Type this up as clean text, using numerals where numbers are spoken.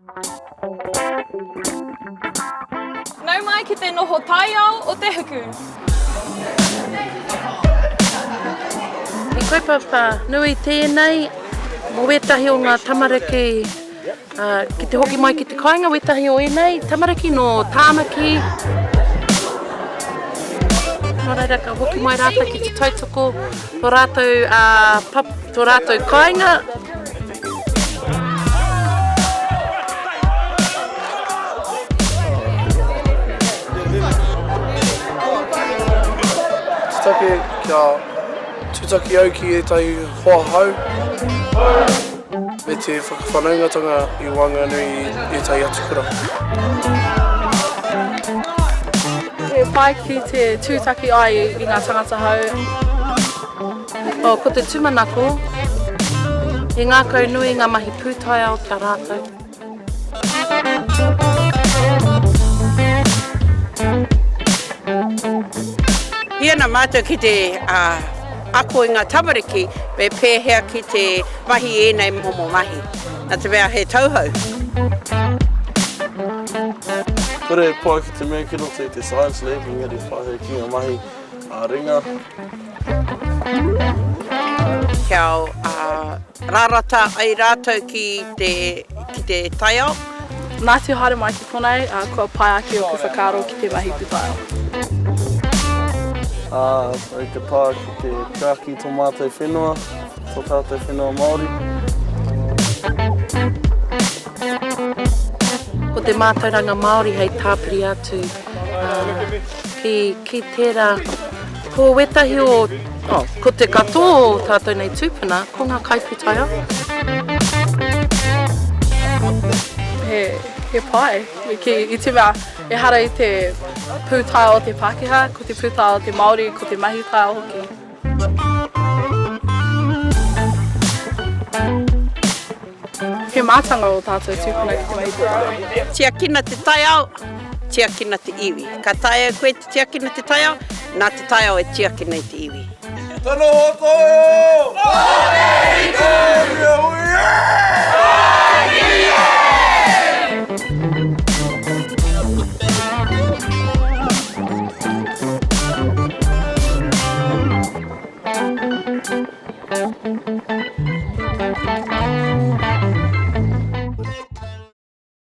Nau mai ki te noho taiao o te huku. He kaupapa nui tēnei mō wētahi o ngā tamariki ki te hoki mai ki te kāinga, wētahi o ēnei tamariki nō Tāmaki. Nō reira ka hoki mai rātou ki te tautoko tō rātou, tō rātou kāinga. Te take kia tūtaki au ki ētahi hoa hou me te whakawhanaungatanga i waenganui i ētahi atu kura. He pai ki te tūtaki ai i ngā tangata hou. Oh, ko te tūmanako, he ngākau nui ngā mahi pūtaiao ki a rātou. Hi ana mātou ki te ako i ngā tamariki me pēhea ki te mahi i ēnei momo mahi, nā te mea he tauhou. Kore e pai ki te mea ki roto i te science lab, engari pai hei ki ngā mahi ā-ringa. Kia rarata ai rātou ki te, ki te taiao. Nā te haere mai ki konei, kua pai ake ōku whakaaro ki te mahi pūtaiao. Ā, i te pā ki te tiaki i tō mātou whenua, tō tātou whenua Māori. Ko te mātauranga Māori hei tāpiri atu ki, ki tērā, ko wētahi o, oh, ko te katoa o tātou nei tūpuna, ko ngā kaipūtaiao. He, he pai, me kī, i te mea, ehara i te pūtaiao o te Pākehā, ko te pūtaiao o te Māori, ko te mahi taiao hoki. He mātanga ō tātou tūpuna ki te mahi pūtaiao. Tiakina te taiao, tiakina te iwi. Ka taea e koe te tiakina te taiao, nā te taiao e tiakina i te iwi. Tanoho tō! Ō te hiko!